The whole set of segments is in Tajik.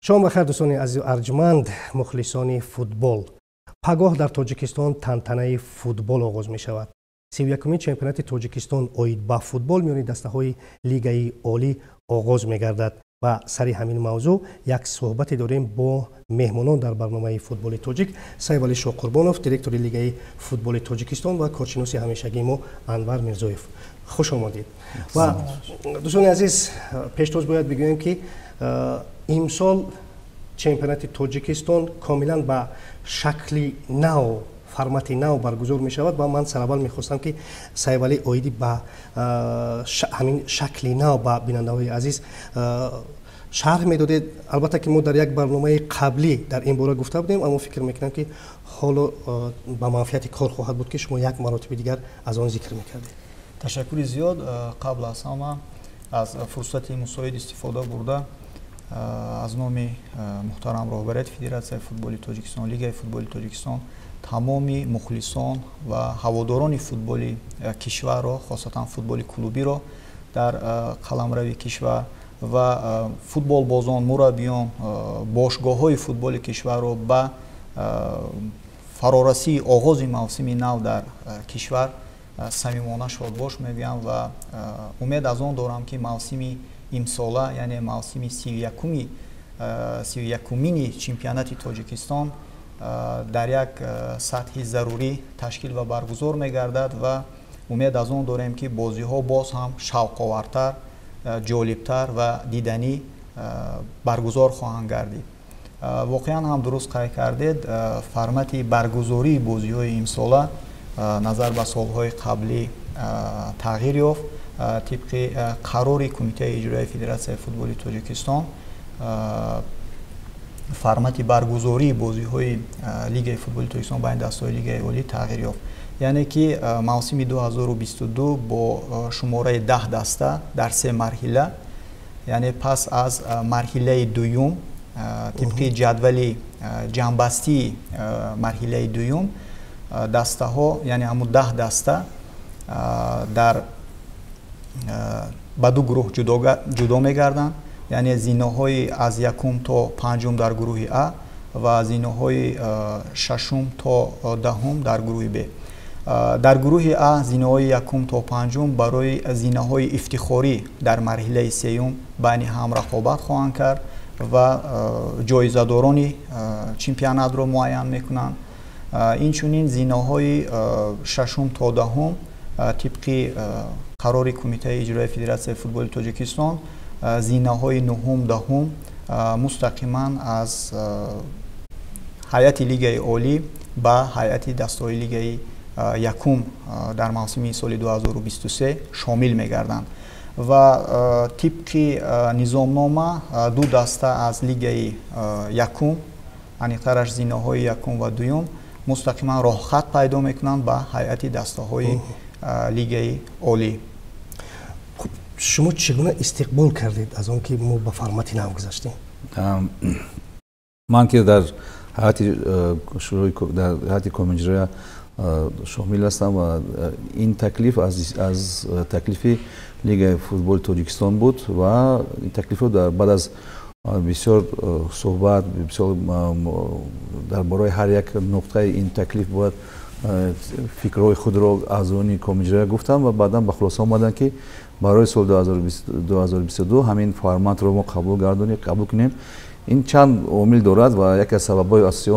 Шом бахайр, дӯстони азизу арҷманд, мухлисони футбол. Пагоҳ дар Тоҷикистон тантанаи футбол оғоз мешавад. 31-умин чемпионати Тоҷикистон оид ба футбол миёни дастаҳои Лигаи Олӣ оғоз мегардад ва сари ҳамин мавзӯъ як суҳбате дорем бо меҳмонон дар барномаи «Футболи тоҷик»: Сайфалӣ Шоҳқурбонов, директори Лигаи футболи Тоҷикистон, ва коршиноси ҳамешагии мо Анвар Мирзоев. Хуш омадед. Ва, дӯстони азиз, пештоз бояд бигӯем, ки имсол чемпионати Тоҷикистон комилан ба шакли нав, формати нав баргузор мешавад. Ва ман сараввал мехостам, ки Сайфалӣ оиди ба ҳамин шакли нав ба бинандаҳои азиз шарҳ медодед. Албатта ки мо дар як барномаи қаблӣ дар ин бора гуфта будем, аммо фикр мекунам, ки ҳоло ба манфиати кор хоҳад буд, ки шумо як маротиби дигар аз он зикр мекардед. Ташаккури зиёд. Қабл аз ҳама аз фурсати мусоид истифода бурда, аз номи муҳтарам роҳбарияти Федератсияи футболи Тоҷикистон, Лигаи футболи Тоҷикистон тамоми мухлисон ва ҳаводорони футболи кишварро, хосатан футболи клубиро дар қаламрави кишвар ва футболбозон, мураббиён, бошгоҳҳои футболи кишварро ба фарорасии оғози мавсими нав дар кишвар самимона шодбош мегӯям ва умед аз он дорам, ки мавсими имсола, яъне мавсими 31-умини чемпионати Тоҷикистон дар як сатҳи зарурӣ ташкил ва баргузор мегардад ва умед аз он дорем, ки бозиҳо боз ҳам шавқовартар, ҷолибтар ва диданӣ баргузор хоҳанд гардид. Воқеан ҳам дуруст қайд кардед, формати баргузории бозиҳои имсола назар ба солҳои қаблӣ тағйир ёфт. Тибқи қарори Кумитаи иҷроияи Федератсияи футболи Тоҷикистон формати баргузории бозиҳои Лигаи футболи Тоҷикистон байни дастаҳои Лигаи Олӣ тағйир ёфт, яъне ки мавсими 2022 бо шумораи 10 даста дар се марҳила, яъне пас аз марҳилаи дуюм, тибқи ҷадвали ҷамъбастии марҳилаи дуюм, дастаҳо, яъне ҳамун 10 даста дар ба ду гурӯҳ ҷудо мегарданд, яъне зинаҳои аз якум то панҷум дар гурӯҳи А ва зинаҳои шашум то 10-ум дар гурӯҳи Б. Дар гурӯҳи А зинаҳои якум то панҷум барои зинаҳои ифтихорӣ дар марҳилаи сеюм байни ҳам рақобат хоҳанд кард ва ҷоизадорони чемпионатро муайян мекунанд. Инчунин зинаҳои шашум то 10-ум тибқи қарори Кумитаи иҷроияи Федератсияи футболи Тоҷикистон зинаҳои нуҳум, 10-ум мустақиман аз ҳайати Лигаи Олӣ ба ҳайати дастаҳои Лигаи якум дар мавсими соли 2023 шомил мегарданд. Ва тибқи низомнома ду даста аз Лигаи якум, аниқтараш зинаҳои якум ва дуюм, мустақиман роҳхат пайдо мекунанд ба ҳайати дастаҳои Лигаи Олӣ. Шумо чӣ гуна истиқбол кардед аз он ки мо ба формати нав гузаштем? Ман ки дар ҳайати шӯрои, дар ҳайати комиҷроя шомил ҳастам ва ин таклиф аз таклифи Лигаи футболи Тоҷикистон буд ва ин таклифро баъд аз бисёр суҳбат, бисёр дар бораи ҳар як нуқтаи ин таклиф бояд фикрҳои худро аъзони комиҷроя гуфтам ва баъдан ба хулоса омаданд, ки барои соли 2022 ҳамин форматро мо қабул гардонем, қабул кунем. Ин чанд омил дорад ва яке аз сабабҳои асосии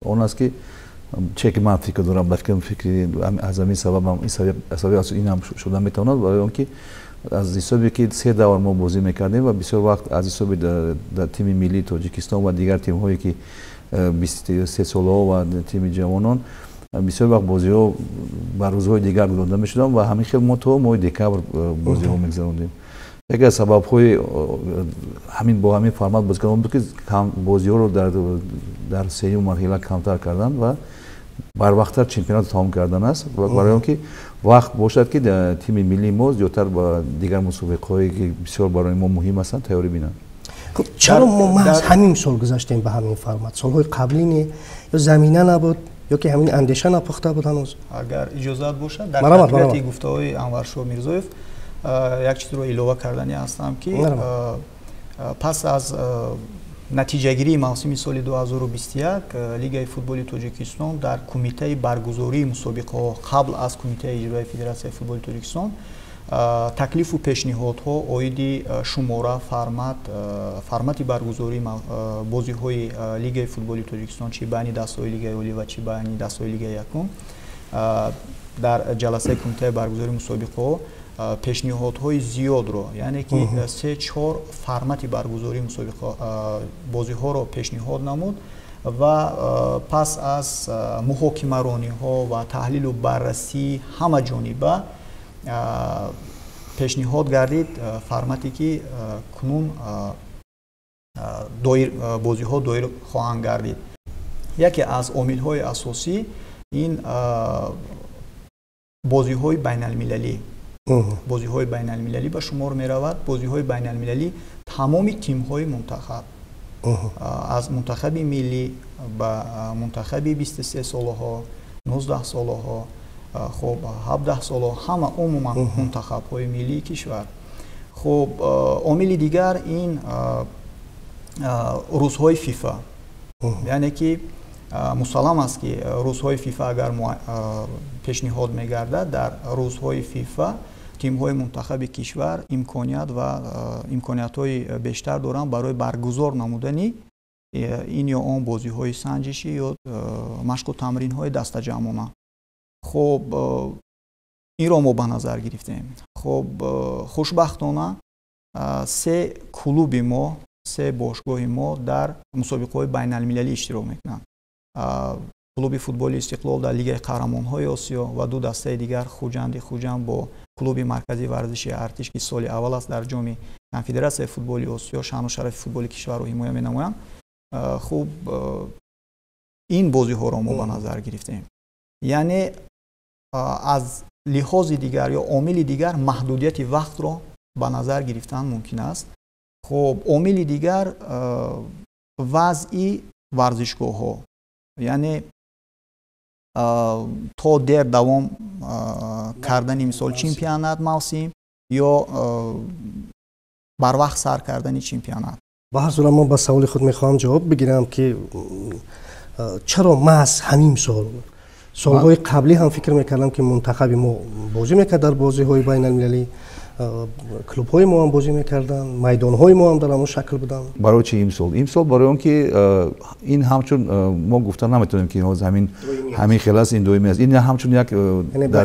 он аст, ки че ки ман фикр дорам, балки фикри аз ҳамин сабабам, ин сабаби асосӣ ин ҳам шуда метавонад, барои он ки аз ҳисобе ки се давр мо бозӣ мекардем ва бисёр вақт аз ҳисоби дар тими миллии Тоҷикистон ва дигар тимҳое ки 23 солаҳо ва тими ҷавонон, бисёр вақт бозиҳо ба рӯзҳои дигар гузаронда мешуданд ва ҳамин хел мо то моҳи декабр бозиҳо мегузарондем. Яке аз сабабҳои ҳамин бо ҳамин формат бозӣ кардан буд, ки бозиҳоро дар сеюм марҳила камтар кардан ва барвақттар чемпионатро тамом кардан аст, барои он ки вақт бошад, ки тими миллии мо зиёдтар ба дигар мусобиқаҳое, ки бисёр барои мо муҳим ҳастанд, тайёрӣ бинанд. Хуб, чаро мо маҳз ҳамин сол гузаштем ба ҳамин формат? Солҳои қаблӣ не? Ё замина набуд, ё ки ҳамин андеша напухта буд ҳанӯз? Агар иҷозат бошад, дар тақвияти гуфтаҳои Анваршоҳ Мирзоев як чизро илова карданӣ ҳастам, ки Пас аз натиҷагирии мавсими соли 2021 Лигаи футболи Тоҷикистон дар Кумитаи баргузории мусобиқаҳо, қабл аз Кумитаи иҷроии Федератсияи футболи Тоҷикистон, таклифу пешниҳодҳо оиди шумора, формати баргузории бозиҳои Лигаи футболи Тоҷикистон, чи байни дастаҳои Лигаи олӣ ва чи байни дастаҳои Лигаи якум, дар ҷаласаи Кумитаи баргузории мусобиқаҳо пешниҳодҳои зиёдро, яъне ки 3-4 формати баргузории мусобиқа бозиҳоро пешниҳод намуд ва пас аз муҳокимарониҳо ва таҳлилу баррасии ҳамаҷониба пешниҳод гардид формате, ки кунун бозиҳо доир хоҳанд гардид. Яке аз омилҳои асосӣ ин бозиҳои байналмилалӣ, бозиҳои байналмилалӣ ба шумор меравад. Бозиҳои байналмилалӣ, тамоми тимҳои мунтахаб, аз мунтахаби миллӣ ба мунтахаби 23 солаҳо, 19 солаҳо, хуб, 17 солаҳо, ҳама, умуман мунтахабҳои миллии кишвар. Хуб, омили дигар ин рӯзҳои ФИФА, яъне ки мусаллам аст, ки рӯзҳои ФИФА агар пешниҳод мегардад, дар рӯзҳои ФИФА тимҳои мунтахаби кишвар имконият ва имкониятҳои бештар доранд барои баргузор намудани ин ё он бозиҳои санҷишӣ ё машқу тамринҳои дастаҷамъона. Хуб, инро мо ба назар гирифтем. Хуб, хушбахтона, се клуби мо, се бошгоҳи мо дар мусобиқаҳои байналмилалӣ иштирок мекунанд: клуби футболи «Истиқлол» дар Лигаи қаҳрамонҳои Осиё ва ду дастаи дигар, «Хуҷанди Хуҷанд» бо клуби марказии варзиши «Артиш», ки соли аввал аст дар Ҷоми Конфедератсияи футболи Осиё шаъну шарафи футболи кишварро ҳимоя менамоянд. Хуб, ин бозиҳоро мо ба назар гирифтем. Яъне аз лиҳози дигар ё омили дигар маҳдудияти вақтро ба назар гирифтан мумкин аст. Хуб, омили дигар вазъи варзишгоҳҳо, яъне то дер давом кардани, мисол, чемпионат, мавсим ё барвақт сар кардани чемпионат. Ба ҳар сурат, ман ба саволи худ мехоҳам ҷавоб бигирам, ки чаро маҳз ҳамин сол? Солҳои қаблӣ ҳам фикр мекардам, ки мунтахаби мо бозӣ мекард дар бозиҳои байналмилалӣ, клубҳои мо ҳам бозӣ мекарданд, майдонҳои мо ҳам дар ҳамон шакл буданд. Барои чи имсол? Имсол барои он ки ин ҳамчун мо гуфта наметавонем, ки ҳамин ҳамин хел аст, ин доимӣ аст. Ин ҳамчун як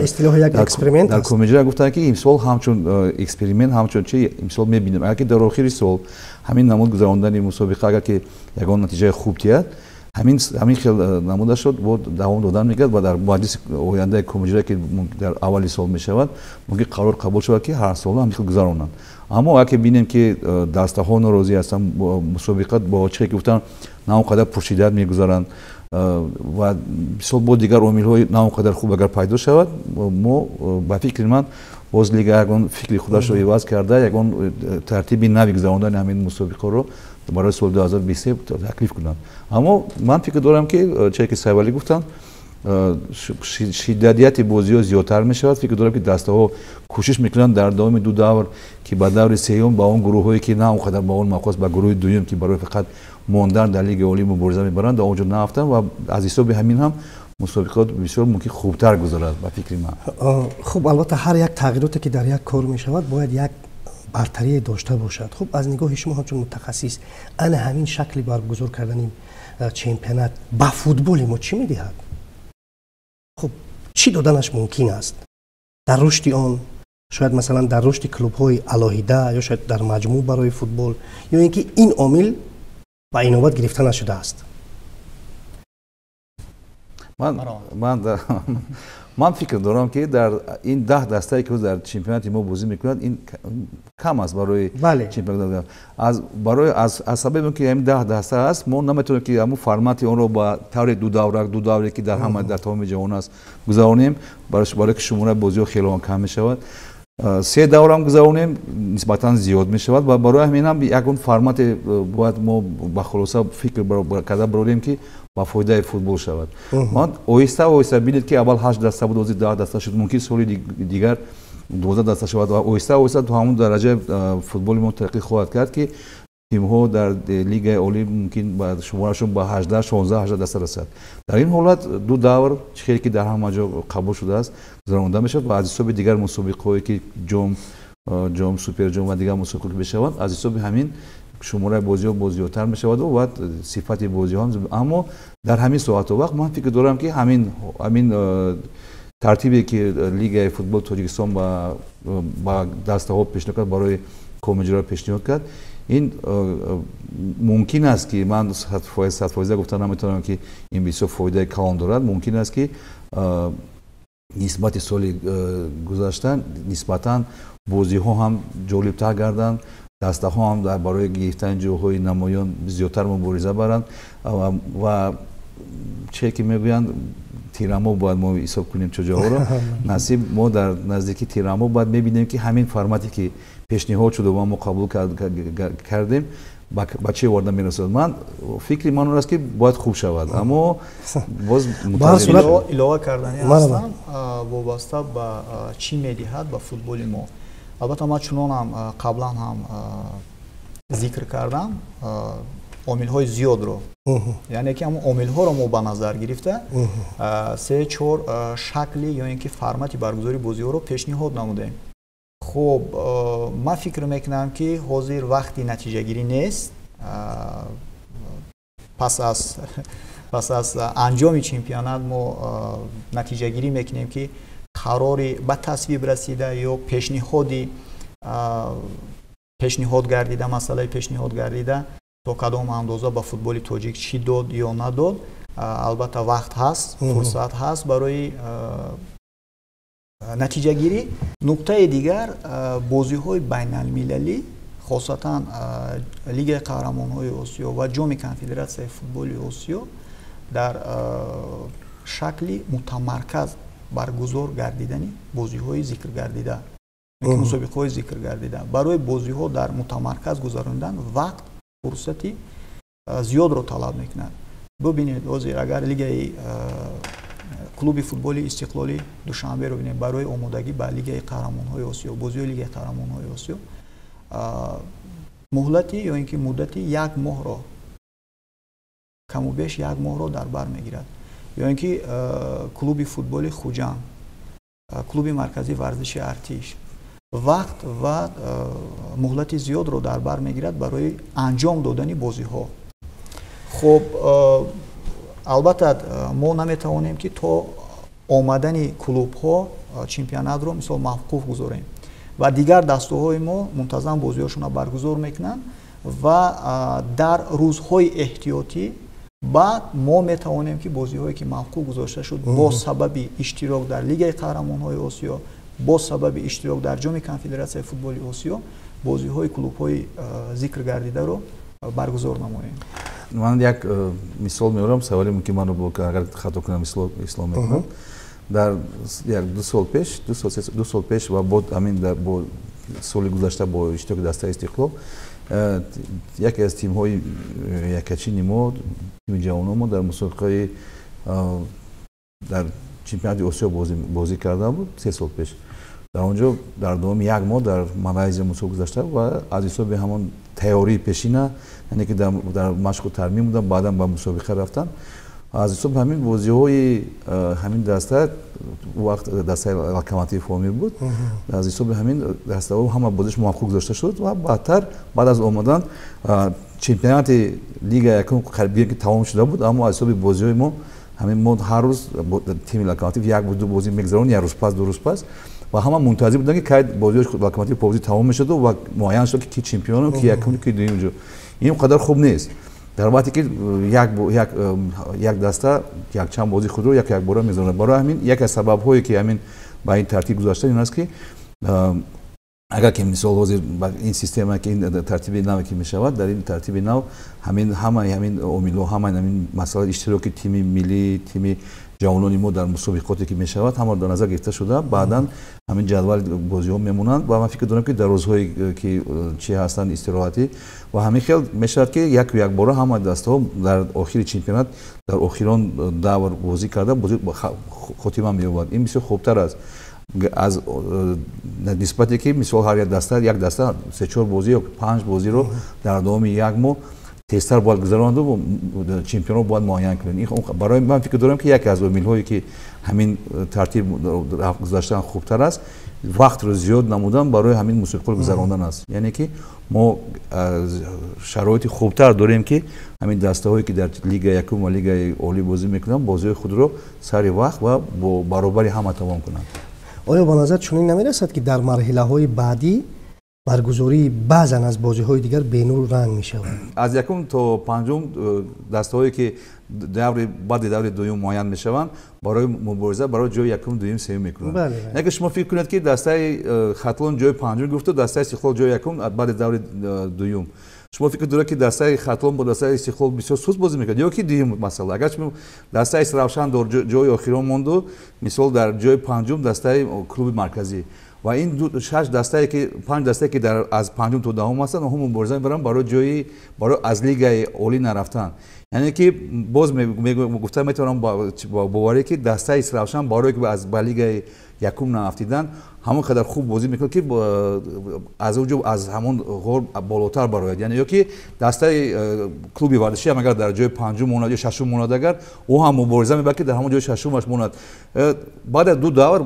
истилоҳи як эксперимент. Дар кумиҷа гуфтанд, ки имсол ҳамчун эксперимент, ҳамчун чи, имсол мебинем, агар ки дар охири сол ҳамин намуд гузарондани мусобиқа, агар ки ягон натиҷаи хуб диҳад, ҳамин хел намуда шуд, бо давом додан мегирад ва дар маҷлиси ояндаи кумиҷа, ки дар аввали сол мешавад, мумкин қарор қабул шавад, ки ҳар сола ҳамин хел гузаронанд. Аммо агар ки бинем, ки дастаҳо норозӣ ҳастанд, мусобиқа бо чизе ки гуфтанд, на он қадар пуршиддат мегузаранд ва мисол бо дигар омилҳои на он қадар хуб агар пайдо шавад, мо, ба фикри ман, боз лига ягон фикри худашро иваз карда, ягон тартиби нави гузарондани ҳамин мусобиқаро барои соли 2023 таклиф кунанд. Аммо ман фикр дорам, ки чизе ки Сайвалӣ гуфтанд, шиддатияти бозиҳо зиёдтар мешавад. Фикр дорам, ки дастаҳо кӯшиш мекунанд дар давоми ду давр, ки ба даври сеюм, ба он гурӯҳҳое, ки на он қадар ба он мавқеъ, ба гурӯҳи дуюм, ки барои фақат мондан дар Лигаи олӣ мубориза мебаранд, дар он ҷо наафтанд ва аз ҳисоби ҳамин ҳам мусобиқот бисёр мумкин хубтар гузарад, ба фикри ман. Хуб, албатта, ҳар як тағйироте, ки дар як кор мешавад, бояд як бартарие дошта бошад. Хуб, аз нигоҳи шумо ҳамчун мутахассис, ана ҳамин шакли баргузор кардани чемпионат ба футболи мо чӣ медиҳад? Хуб, чӣ доданаш мумкин аст дар рушди он, шояд, масалан, дар рушди клубҳои алоҳида ё шояд дар маҷмӯъ барои футбол, ё ин ки ин омил ба инобат гирифта нашудааст? Ман фикр дорам, ки дар ин 10 дастае, ки дар чемпионати мо бозӣ мекунанд, ин кам аст барои чемпионат. Барои аз сабаби он ки ҳамин 10 даста аст, мо наметавонем, ки ҳамун формати онро ба таври дудаврак, дудавре, ки дар ҳама, дар тамоми ҷаҳон аст, гузаронем, барое ки шумораи бозиҳо хеле кам мешавад. Се даврам гузаронем, нисбатан зиёд мешавад ва барои ҳамин ҳам ягон формате бояд мо ба хулоса фикр карда барорем, ки ба фоидаи футбол шавад. Ман оҳиста оҳиста, бинед, ки аввал ҳашт даста буд, ҳозир 10 даста шуд, мумкин соли дигар 12 даста шавад ва оҳиста оҳиста то ҳамун дараҷа футболи мо тараққӣ хоҳад кард, ки Тимҳо дар лигаи олӣ мумкин ба шуморашон ба 18, 16, 18 даста расад. Дар ин ҳолат ду давр, чӣ хеле ки дар ҳама ҷо қабул шудааст, гузаронда мешавад ва аз ҳисоби дигар мусобиқаҳое ки ҷом, суперҷом ва дигар мусобиқаҳо ки мешаванд, аз ҳисоби ҳамин шумораи бозиҳо боз зиёдтар мешаваду ва сифати бозиҳо. Аммо дар ҳамин соату вақт ман фикр дорам, ки ҳамин тартибе ки лигаи футболи Тоҷикистон ба дастаҳо пешниҳод кард, барои комилҷиро пешниҳод кард, ин мумкин аст, ки ман 100% гуфта наметавонам, ки ин бисёр фоидаи калон дорад. Мумкин аст, ки нисбати соли гузашта нисбатан бозиҳо ҳам ҷолибтар гарданд, дастаҳо ҳам барои гирифтани ҷойҳои намоён зиёдтар мубориза баранд. Ва чие ки мегӯянд, тирамоҳ бояд мо ҳисоб кунем чӯҷаҳоро насиб. Мо дар наздики тирамоҳ бояд мебинем, ки ҳамин формате ки пешниҳод шуда ва мо қабул кардем, ба чӣ оварда мерасад. Ман фикри ман он аст, ки бояд хуб шавад, аммо боз Илова кардани ҳастам вобаста ба чӣ медиҳад ба футболи мо. Албатта, ман чунонам қаблан ҳам зикр кардам, омилҳои зиёдро, яъне ки ҳамон омилҳоро мо ба назар гирифта, се чор шакли ё ин ки формати баргузории бозиҳоро пешниҳод намудем. Хуб, ман фикр мекунам, ки ҳозир вақти натиҷагирӣ нест. Пас аз анҷоми чемпионат мо натиҷагирӣ мекунем, ки қарори ба тасвиб расида ё пешниҳоди пешниҳод гардида, масъалаи пешниҳод гардида то кадом андоза ба футболи тоҷик чӣ дод ё надод. Албатта, вақт ҳаст, фурсат ҳаст барои натиҷагирӣ. Нуктаи дигар, бозиҳои байналмилалӣ, хосатан Лигаи қаҳрамонҳои Осиё ва Ҷоми Конфедератсияи футболи Осиё дар шакли мутамарказ баргузор гардидани бозиҳои зикргардида, мусобиқаҳои зикргардида, барои бозиҳо дар мутамарказ гузаронидан вақт, фурсати зиёдро талаб мекунад. Бубинед, ҳозир агар лигаи клуби футболи Истиқлоли Душанберо бинем, барои омодагӣ ба Лигаи қаҳрамонҳои Осиё, бозиҳои Лигаи қаҳрамонҳои Осиё муҳлати ё ин ки муддати як моҳро, каму беш як моҳро дар бар мегирад. Ё ин ки клуби футболи Хуҷанд, клуби марказии варзиши Артиш вақт ва муҳлати зиёдро дар бар мегирад барои анҷом додани бозиҳо. Хуб, албатта, мо наметавонем, ки то омадани клубҳо чемпионатро, мисол, мавқуф гузорем ва дигар дастаҳои мо мунтазам бозиҳошонро баргузор мекунанд ва дар рӯзҳои эҳтиётӣ баъд мо метавонем, ки бозиҳое ки мавқуф гузошта шуд бо сабаби иштирок дар Лигаи қаҳрамонҳои Осиё, бо сабаби иштирок дар Ҷоми Конфедератсияи футболи Осиё, бозиҳои клубҳои зикр гардидаро баргузор намоем. Ман як мисол меорам. Саволе мумкин маро, агар хато кунам, ислоҳ мекунам. Дар як ду сол пеш, 2 сол пеш ва бо ҳамин бо соли гузашта бо иштироки дастаи Истиқлол яке аз тимҳои якачини мо, тими ҷавонони мо, дар мусобиқаи дар чемпионати Осиё бозӣ карда буд 3 сол пеш. Дар он ҷо дар давоми як моҳ дар Малайзия мусобиқа гузашта ва аз ҳисоби ҳамон тайёрии пешина, яъне ки дар машқу тармим буданд, баъдан ба мусобиқа рафтанд. Аз ҳисоби ҳамин бозиҳои ҳамин даста, вақт дастаи Локомотив Помир буд, аз ҳисоби ҳамин дастаҳо ҳама бозиш мавқуф гузошта шуд ва баъдтар, баъд аз омадан, чемпионати лига якум қариб ки тамом шуда буд. Аммо аз ҳисоби бозиҳои мо ҳамин мо ҳар рӯз тими Локомотив як ду бозӣ мегузаронд, як рӯз пас, 2 рӯз пас, ва ҳама мунтазир буданд, ки кай бозиҳои Локомотив бозӣ тамом мешуду ва муайян шуд, ки ки чемпиону, ки якум, ки дуюм ҷо. Ин қадар хуб нест дар вақте ки як даста якчанд бозии худро як якбора мегузаронад. Барои ҳамин яке аз сабабҳое ки ҳамин ба ин тартиб гузаштан ин аст, ки агар ки мисол ҳозир ин система ки ин тартиби наве ки мешавад, дар ин тартиби нав ҳамин ҳамаи ҳамин омилҳо, ҳамаи ҳамин масъалаи иштироки тими миллӣ, тими ҷавонони мо дар мусобиқоте ки мешавад, ҳама дар назар гирифта шуда, баъдан ҳамин ҷадвали бозиҳо мемонанд. Ва ман фикр дорам, ки дар рӯзҳое ки чи ҳастанд, истироҳатӣ ва ҳамин хел мешавад, ки яку якбора ҳама дастаҳо дар охири чемпионат, дар охирон давр бозӣ карда, бозӣ хотима меёбад. Ин бисёр хубтар аст. Аз нисбате ки мисол ҳар як даста се-чор бозӣ ё панҷ бозиро дар давоми як моҳ тезтар бояд гузаронду, чемпионро бояд муайян кунед. Барои ман фикр дорам, ки яке аз омилҳое, ки ҳамин тартиб гузаштан хубтар аст, вақтро зиёд намудан барои ҳамин мусобиқаро гузарондан аст. Яъне ки мо шароити хубтар дорем, ки ҳамин дастаҳое, ки дар лигаи якум ва лигаи олӣ бозӣ мекунанд, бозиҳои худро сари вақт ва бо баробари ҳама тамом кунанд. Оё ба назар чунин намерасад, ки дар марҳилаҳои баъдӣ баргузории баъзан аз бозиҳои дигар бенур ранг мешавад? Аз якум то панҷум дастаҳое, ки даври баъди даври дуюм муайян мешаванд, барои мубориза барои ҷои якум, дуюм, сеюм мекунанд. Яке шумо фикр кунед, ки дастаи Хатлон ҷои панҷум гирифту дастаи Истиқлол ҷои якум баъди даври дуюм. Шумо фикр доред, ки дастаи Хатлон бо дастаи Истиқлол бисёр суст бозӣ мекунад ё ки дуюм масъала? Агар шумо дастаи Равшан дар ҷои охирон монду, мисол, дар ҷои панҷум дастаи клуби марказӣ, ва ин шаш дастае, ки панҷ дастае, ки аз панҷум то даҳум ҳастанд, онҳо мубориза мебаранд барои ҷои барои аз лигаи олӣ нарафтан. Яъне ки боз гуфта метавонам бо боварӣ, ки дастаи Равшан барое ки аз ба лигаи якум наафтидан, ҳамон қадар хуб бозӣ мекунад, ки аз он ҷо, аз ҳамон ғор болотар барояд. Яъне ё ки дастаи клуби варзишӣ ҳам агар дар ҷои панҷум монад ё шашум монад, агар ӯ ҳам мубориза мебарад, ки дар ҳамон ҷои шашумаш монад. Баъд аз ду давр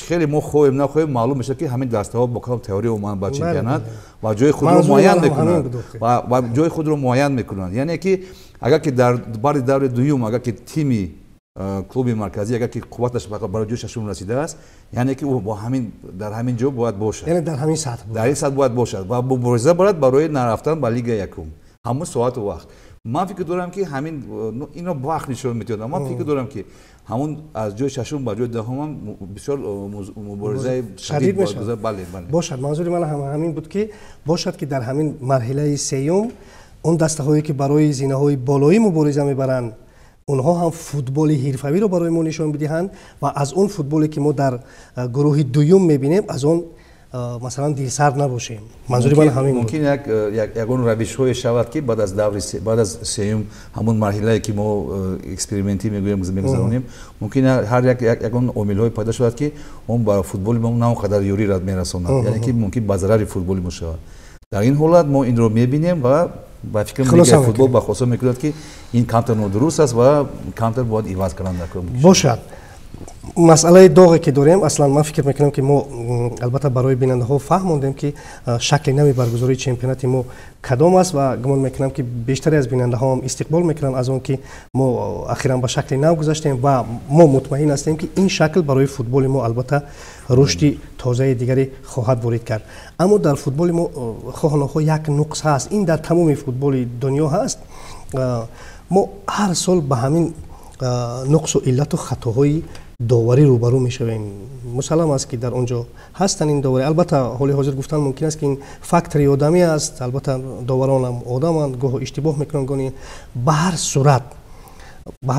хеле мо хоҳем нахоҳем, маълум мешавад, ки ҳамин дастаҳо бо кадом теория омаданд ба чемпионат ва ҷои худро муайян мекунанд ва ҷои худро муайян мекунанд. Яъне ки агар ки дар баъди даври дуюм, агар ки тими клуби марказӣ, агар ки қувваташ барои ҷои шашум расидааст, яъне ки ӯ бо ҳамин дар ҳамин ҷо бояд бошад. Яъне дар ҳамин сатҳ. Дар ин сатҳ бояд бошад ва мубориза барад барои нарафтан ба лигаи якум. Ҳамон соату вақт, ман фикр дорам, ки ҳамин инро вақт нишон медиҳад. Ман фикр дорам, ки ҳамон аз ҷои шашум ба ҷои даҳумам бисёр муборизаи шадид мешавад. Бале, бале. Бошад, манзури ман ҳам ҳамин буд, ки бошад, ки дар ҳамин марҳилаи сеюм он дастаҳое, ки барои зинаҳои болоӣ мубориза мебаранд, онҳо ҳам футболи ҳирфавиро барои мо нишон бидиҳанд ва аз он футболе, ки мо дар гурӯҳи дуюм мебинем, аз он масалан дилсард набошем. Манзури ман ҳамин. Мумкин ягон равишҳое шавад, ки баъд аз даври, баъд аз сеюм, ҳамон марҳилае, ки мо экспериментӣ мегӯем, мегузаронем, мумкин ҳар як ягон омилҳое пайдо шавад, ки он ба футболи мо на он қадар ёрӣ мерасонад, яъне ки мумкин ба зарари футболи мо шавад. Дар ин ҳолат мо инро мебинем ва ба фикри лигаи футбол ба хулоса мекунад, ки ин камтар нодуруст аст ва камтар бояд иваз кардан. Бошад. Масъалаи доғе, ки дорем, аслан ман фикр мекунам, ки мо албатта барои бинандаҳо фаҳмондем, ки шакли нави баргузории чемпионати мо кадом аст, ва гумон мекунам, ки бештаре аз бинандаҳоам истиқбол мекунанд аз он, ки мо ахиран ба шакли нав гузаштем, ва мо мутмаин ҳастем, ки ин шакл барои футболи мо албатта рушди тозаи дигаре хоҳад ворид кард. Аммо дар футболи мо хоҳу нохоҳ як нуқс ҳаст. Ин дар тамоми футболи дунё ҳаст. Мо ҳар сол ба ҳамин нуқсу иллату хатоҳои доварӣ рӯбарӯ мешавем. Мусаллам аст, ки дар он ҷо ҳастанд ин доварӣ. Албатта, ҳоли ҳозир гуфтан мумкин аст, ки ин фактори одамӣ аст. Албатта, доваронам одаманд, гоҳо иштибоҳ мекунанд, гоҳи. Ба ҳар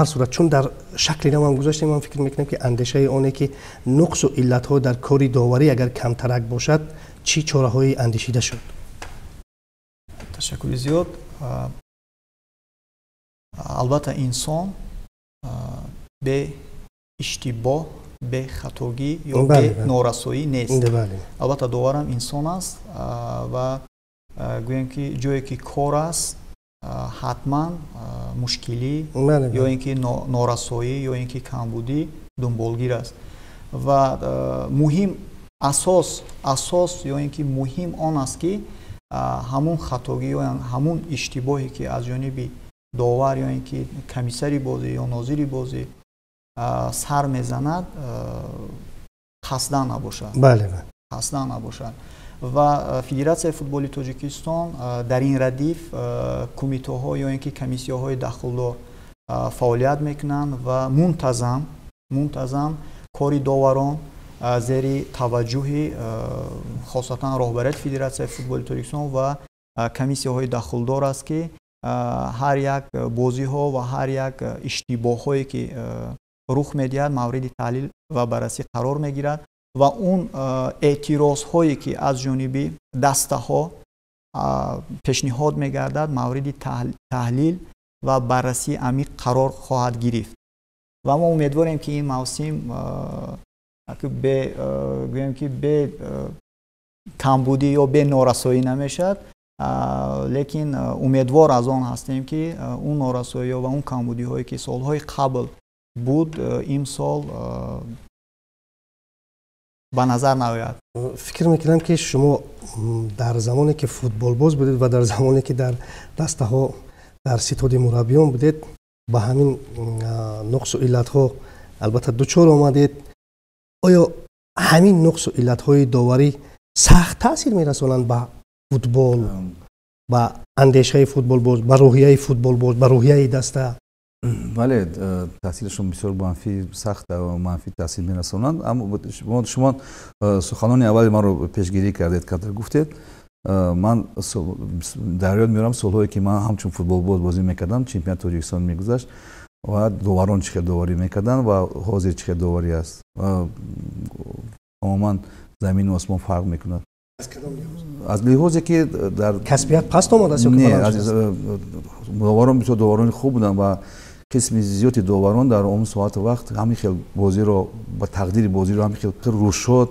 сурат, чун дар шакли навам гузаштем, ман фикр мекунам, ки андешаи оне, ки нуқсу иллатҳо дар кори доварӣ агар камтарак бошад, чӣ чораҳое андешида шуд? Ташаккури зиёд. Албатта, инсон бе иштибоҳ, бе хатогӣ ё бе норасоӣ нест. Албатта, доварам инсон аст ва гӯем, ки ҷое ки кор аст, ҳатман мушкилӣ ё ин ки норасоӣ ё ин ки камбудӣ дунболгир аст. Ва муҳим асос ё ин ки муҳим он аст, ки ҳамун хатогӣ ё ҳамун иштибоҳе, ки аз ҷониби довар ё ин ки комиссари бозӣ ё нозири бозӣ сар мезанад, қасдан набошад, қасдан набошад. Ва Федератсияи футболи Тоҷикистон дар ин радиф кумитаҳо ё ин ки комиссияҳои дахлдор фаъолият мекунанд ва мунтазам кори доварон зери таваҷҷӯҳи хосатан роҳбарияти Федератсияи футболи Тоҷикистон ва комиссияҳои дахлдор аст, ки ҳар як бозиҳо ва ҳар як иштибоҳҳое, ки рух медиҳад, мавриди таҳлил ва баррасӣ қарор мегирад ва он эътирозҳое, ки аз ҷониби дастаҳо пешниҳод мегардад, мавриди таҳлил ва баррасии амиқ қарор хоҳад гирифт. Ва мо умедворем, ки ин мавсим Бе гӯем ки бе камбудӣ ё бе норасоӣ намешавад, лекин умедвор аз он ҳастем, ки он норасоиҳо ва он камбудиҳое, ки солҳои қабл буд, имсол ба назар наояд. Фикр мекунам, ки шумо дар замоне ки футболбоз будед ва дар замоне ки дар дастаҳо, дар ситоди мураббиён будед, ба ҳамин нуқсу иллатҳо албатта дучор омадед. Оё ҳамин нуқсу иллатҳои доварӣ сахт таъсир мерасонанд ба футбол, ба андешаи футболбоз, ба рӯҳияи футболбоз, ба рӯҳияи даста? Бале, таъсирашон бисёр манфӣ, сахт манфӣ таъсир мерасонанд. Аммо шумо суханони аввали маро пешгирӣ кардед, кадр гуфтед. Ман дар ёд меорам солҳое, ки ман ҳамчун футболбоз бозӣ мекардам, чемпионати Тоҷикистон мегузашт ва доварон чӣ хел доварӣ мекарданд ва ҳозир чӣ хел доварӣ аст, тамоман замину осмон фарқ мекунад. Аз лиҳозе ки дар касбият паст омадааст? Не, доварон бисёр доварони хуб буданд ва қисми зиёди доварон дар он соату вақт ҳамин хел бозиро ба тақдири бозиро ҳамин хел рӯшод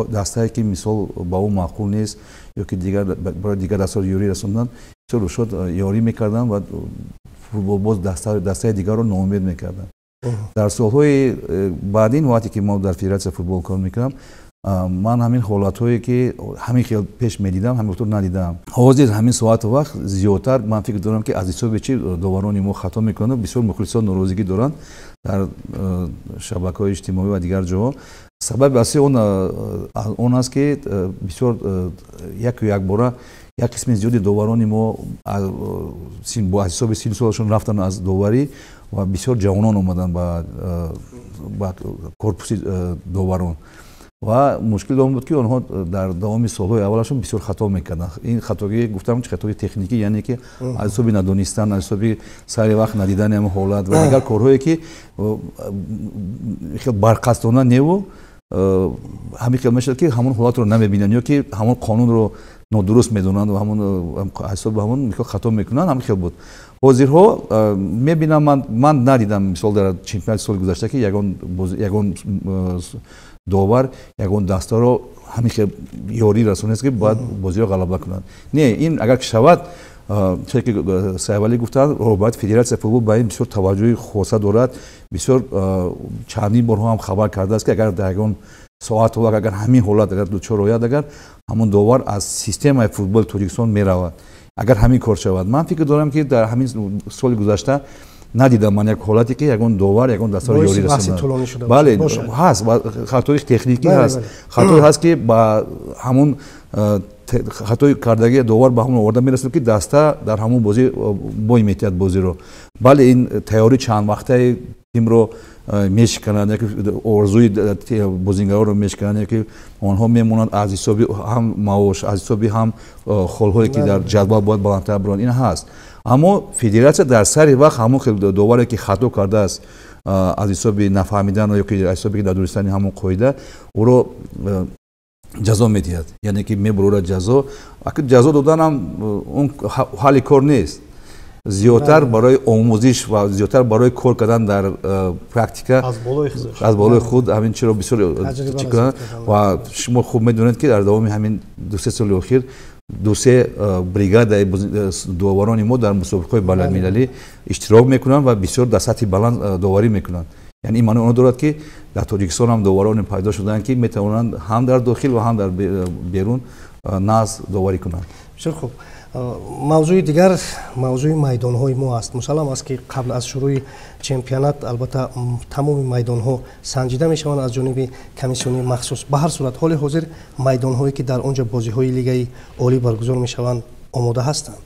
дастае, ки мисол ба ӯ маъқул нест ё ки дигар барои дигар дастаро ёрӣ расондан, бисёр рӯшод ёрӣ мекарданд ва футболбоз дастаи дигарро ноумед мекарданд. Дар солҳои баъдин, вақте ки мо дар федератсияи футбол кор мекардам, ман ҳамин ҳолатҳое, ки ҳамин хел пеш медидам, ҳамин тур надидам. Ҳозир ҳамин соату вақт зиёдтар ман фикр дорам, ки аз ҳисоби чи доварони мо хато мекунанд, бисёр мухлисон норозигӣ доранд дар шабакаҳои иҷтимоӣ ва дигар ҷоҳо. Сабаби асосии он аст, ки бисёр яку якбора як қисми зиёди доварони мо аз ҳисоби сину солашон рафтанд аз доварӣ ва бисёр ҷавонон омаданд ба корпуси доварон. Ва мушкил он буд, ки онҳо дар давоми солҳои аввалашон бисёр хато мекарданд. Ин хатогӣ, гуфтам, хатои техникӣ, яъне ки аз ҳисоби надонистан, аз ҳисоби сари вақт надидани ҳамин ҳолат ва дигар корҳое, ки хел барқасдона неву ҳамин хел мешавад, ки ҳамон ҳолатро намебинанд ё ки ҳамон қонунро нодуруст медонанд ва ҳамон ҳисоби ҳамон хато мекунанд. Ҳамин хел буд. Ҳозирҳо мебинам, ман надидам, мисол, дар чемпионати соли гузашта, ки ягон довар ягон дастаро ҳамин хел ёрӣ расонест, ки бояд бозиро ғалаба кунанд. Не, ин агар ки шавад, чизе ки Сайвалӣ гуфтанд, роҳбарияти федератсияи футбол ба ин бисёр таваҷҷӯҳи хоса дорад. Бисёр чандин борҳо ҳам хабар кардааст, ки агар дар ягон соату вақт агар ҳамин ҳолат агар дучор ояд, агар ҳамон довар аз системаи футболи Тоҷикистон меравад, агар ҳамин кор шавад. Ман фикр дорам, ки дар ҳамин соли гузашта надидам ман як ҳолате, ки ягон довар ягон дастаро ёрӣ расонад. Бале, ҳаст хатои техникӣ, ҳаст хатое, ҳаст, ки ба ҳамон хатои кардагии довар ба ҳамон оварда мерасонад, ки даста дар ҳамон бозӣ бой метиҳад бозиро. Бале, ин тайёрӣ чандвақтаи тимро мешиканад, яки орзуи бозингаронро мешиканад, яки онҳо мемонанд аз ҳисоби ҳам маош, аз ҳисоби ҳам холҳое, ки дар ҷадвал бояд баландтар биранд. Ин ҳаст, аммо федератсия дар сари вақт ҳамон хел доваре, ки хато кардааст аз ҳисоби нафаҳмидан ё ки аз ҳисоби надонистани ҳамон қоида, ӯро ҷазо медиҳад, яъне ки мебурорад ҷазо. Ҷазо доданам он ҳалли кор нест, зиёдтар барои омӯзиш ва зиёдтар барои кор кардан дар практика, аз болои худ ҳамин чиро бисёр чӣ кунанд. Ва шумо хуб медонед, ки дар давоми ҳамин 2-се соли охир 2-се бригадаи доварони мо дар мусобиқаҳои байналмилалӣ иштирок мекунанд ва бисёр дар сатҳи баланд доварӣ мекунанд. Яъне ин маънои онро дорад, ки дар Тоҷикистон ҳам довароне пайдо шуданд, ки метавонанд ҳам дар дохил ва ҳам дар берун нағз доварӣ кунанд. Бисёр хуб. Мавзӯи дигар мавзӯи майдонҳои мо аст. Мусаллам аст, ки қабл аз шурӯи чемпионат албатта тамоми майдонҳо санҷида мешаванд аз ҷониби комиссиони махсус. Ба ҳар сурат, ҳоли ҳозир майдонҳое, ки дар он ҷо бозиҳои лигаи олӣ баргузор мешаванд, омода ҳастанд?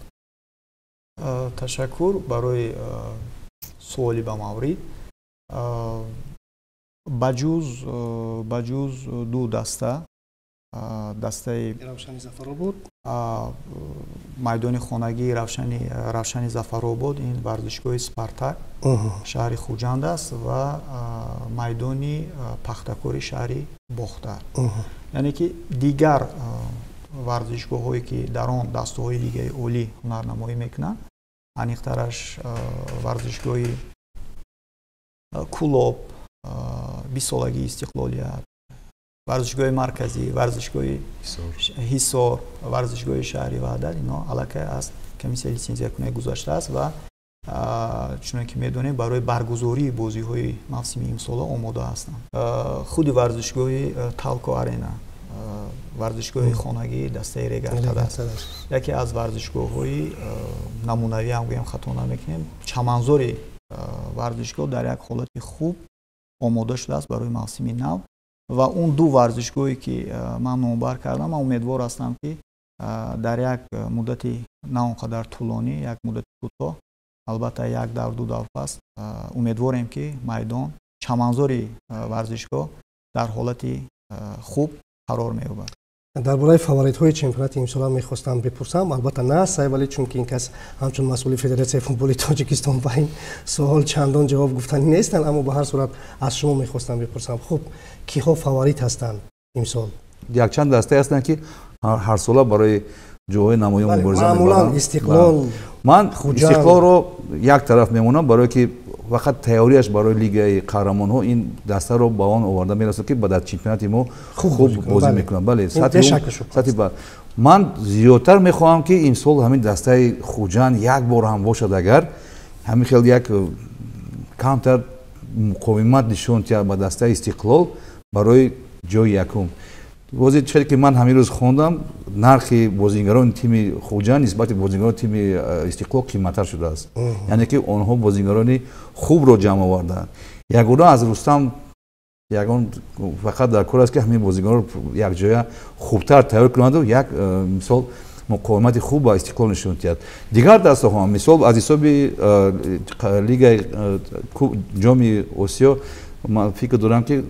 Ташаккур барои суоли ба маврид. Ба ҷуз ду даста, дастаи Равшани Зафаробод, майдони хонагии Равшани Зафаробод, ин варзишгоҳи Спартак шаҳри Хуҷанд аст, ва майдони Пахтакори шаҳри Бохтар, яъне ки дигар варзишгоҳҳое, ки дар он дастаҳои лигаи олӣ ҳунарнамоӣ мекунанд, аниқтараш варзишгоҳи Кулоб. 20-солагии истиқлолият, варзишгоҳи марказӣ, варзишгоҳи Ҳисор, варзишгоҳи шаҳри Ваҳдат, инҳо аллакай аз комиссияи литсензиякунӣ гузаштааст ва чуноне ки медонем, барои баргузории бозиҳои мавсими имсола омода ҳастанд. Худи варзишгоҳи Талко Арена, варзишгоҳи хонагии дастаи Регар-ТадАЗ, яке аз варзишгоҳҳои намунавӣ ҳам гӯем, хато намекунем. Чаманзори варзишгоҳ дар як ҳолати хуб омода шудааст барои мавсими нав ва он ду варзишгоҳе ки ман номбар кардам, ман умедвор ҳастам, ки дар як муддати на он қадар тӯлонӣ, як муддати кӯтоҳ, албатта як давр, ду давр пас, умедворем, ки майдон, чаманзори варзишгоҳ дар ҳолати хуб қарор меёбад. Дар бораи фаворитҳои чемпионати имсола мехостам бипурсам. Албатта, на Сайвалӣ, чунки ин кас ҳамчун масъули Федератсияи футболи Тоҷикистон ба ин суол чандон ҷавоб гуфтанӣ нестанд, аммо ба ҳар сурат аз шумо мехостам бипурсам. Хуб, киҳо фаворит ҳастанд имсол? Якчанд дастае ҳастанд, ки ҳарсола барои ҷойҳои намоён мубориза мебаранд. Истиқлол. Ман Истиқлолро як тараф мемонам, барое ки фақат тайёрияш барои Лигаи қаҳрамонҳо ин дастаро ба он оварда мерасад, ки дар чемпионати мо хуб бозӣ мекунад. Бале, сатҳи ман зиёдтар мехоҳам, ки имсол ҳамин дастаи Хуҷанд як бор ҳам бошад, агар ҳамин хел як камтар муқовимат нишон диҳад ба дастаи Истиқлол барои ҷои якум. Бози чизе ки ман ҳамин рӯз хондам, нархи бозигарони тими Хуҷанд нисбати бозигарони тими Истиқлол қиматтар шудааст, яъне ки онҳо бозигарони хубро ҷамъ оварданд. Ягона аз Рустам ягон фақат дар кор аст, ки ҳамин бозигаронро якҷоя хубтар тайёр кунанду як мисол муқовимати хуб ба Истиқлол нишон диҳад. Дигар дастаҳо, мисол, аз ҳисоби лигаи Ҷоми Осиё, ман фикр дорам, ки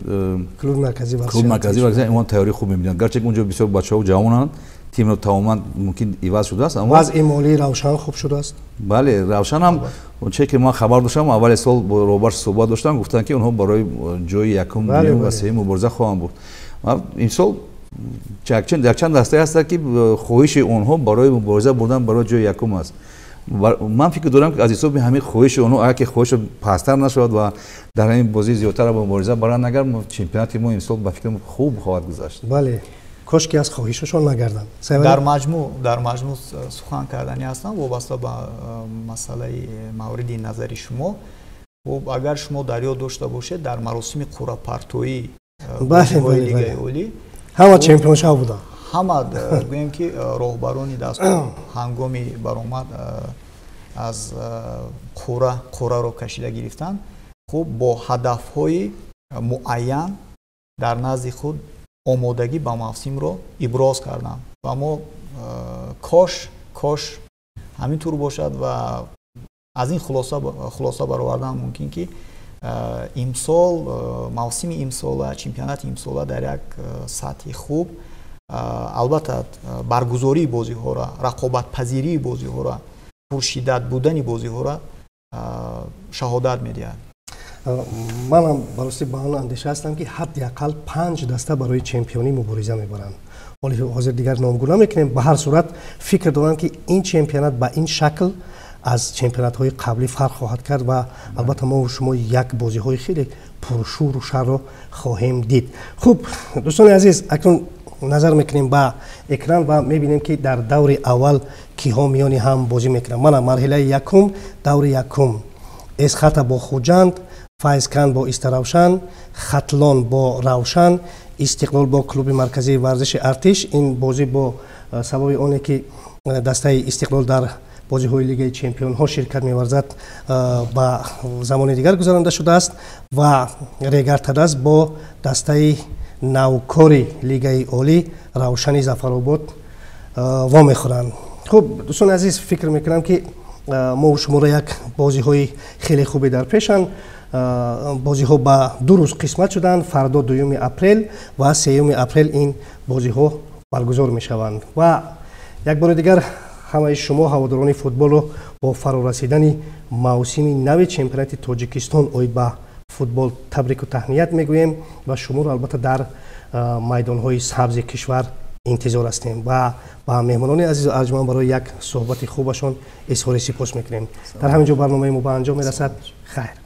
клуби марказӣ варзиш он тайёрии хуб мебинанд, гарчи унҷо бисёр бачаҳо ҷавонанд, тимро тамоман мумкин иваз шудааст. Аммо вазъи молии Равшан хуб шудааст. Бале, Равшан ҳам, че ки ман хабар доштам, аввали сол бо роҳбар суҳбат доштам, гуфтанд, ки онҳо барои ҷои якум, дуюм ва сеюм мубориза хоҳанд бурд. Имсол якчанд дастае ҳастанд, ки хоҳиши онҳо барои мубориза бурдан барои ҷои якум аст. Ман фикр дорам, ки аз ҳисоби ҳамин хоҳиши онҳо, агар ки хоҳишо пасттар нашавад ва дар ҳамин бозӣ зиёдтар мубориза баранд, агар чемпионати мо имсол ба фикрам хуб хоҳад гузашт. Бале, кошки аз хоҳишашон нагарданд. Дар маҷмӯъ сухан карданӣ ҳастам вобаста ба масъалаи мавриди назари шумо. Хуб, агар шумо дар ёд дошта бошед, дар маросими қуръапартоӣ Лигаи Олӣ ҳама чемпионшав буданд. Ҳама, гӯем ки, роҳбарони дастгоҳ ҳангоми баромад аз қуръа, қуръаро кашида гирифтанд, хуб, бо ҳадафҳои муайян дар назди худ омодагӣ ба мавсимро иброз карданд ва мо кош ҳамин тур бошад ва аз ин хулоса баровардан мумкин, ки имсол, мавсими имсола, чемпионати имсола дар як сатҳи хуб, албатта, баргузории бозиҳоро, рақобатпазирии бозиҳоро, пуршиддат будани бозиҳоро шаҳодат медиҳад. Манам барости ба он андеша ҳастам, ки ҳадди ақал панҷ даста барои чемпионӣ мубориза мебаранд. Ҳоли ҳозир дигар номгӯ намекунем. Ба ҳар сурат, фикр дорам, ки ин чемпионат ба ин шакл аз чемпионатҳои қаблӣ фарқ хоҳад кард ва албатта мо шумо як бозиҳои хеле пуршӯру шарро хоҳем дид. Хуб, дӯстони азиз, акнун назар мекунем ба экран ва мебинем, ки дар даври аввал киҳо миёни ҳам бозӣ мекунанд. Мана марҳилаи якум, даври якум: Эсхата бо Хуҷанд, Файзканд бо Истаравшан, Хатлон бо Равшан, Истиқлол бо клуби марказии варзиши Артиш. Ин бозӣ бо сабаби оне ки дастаи Истиқлол дар бозиҳои Лигаи чемпионҳо ширкат меварзад, ба замони дигар гузаронда шудааст ва Регар-ТадАЗ бо дастаи навкори Лигаи Олӣ Равшани Зафаробод вомехӯранд. Хуб, дӯстони азиз, фикр мекунам, ки мо шуморо як бозиҳои хеле хубе дар пешанд. Бозиҳо ба ду рӯз қисмат шуданд: фардо, 2 апрел, ва 3 апрел ин бозиҳо баргузор мешаванд. Ва як бори дигар ҳамаи шумо ҳаводорони футболро бо фарорасидани мавсими нави чемпионати Тоҷикистон оид ба футбол табрику таҳният мегӯем ва шуморо албатта дар майдонҳои сабзи кишвар интизор ҳастем ва ба меҳмонони азизу арҷманд барои як суҳбати хубашон изҳори сипос мекунем. Дар ҳамин ҷо барномаи мо ба анҷом мерасад. Хайр.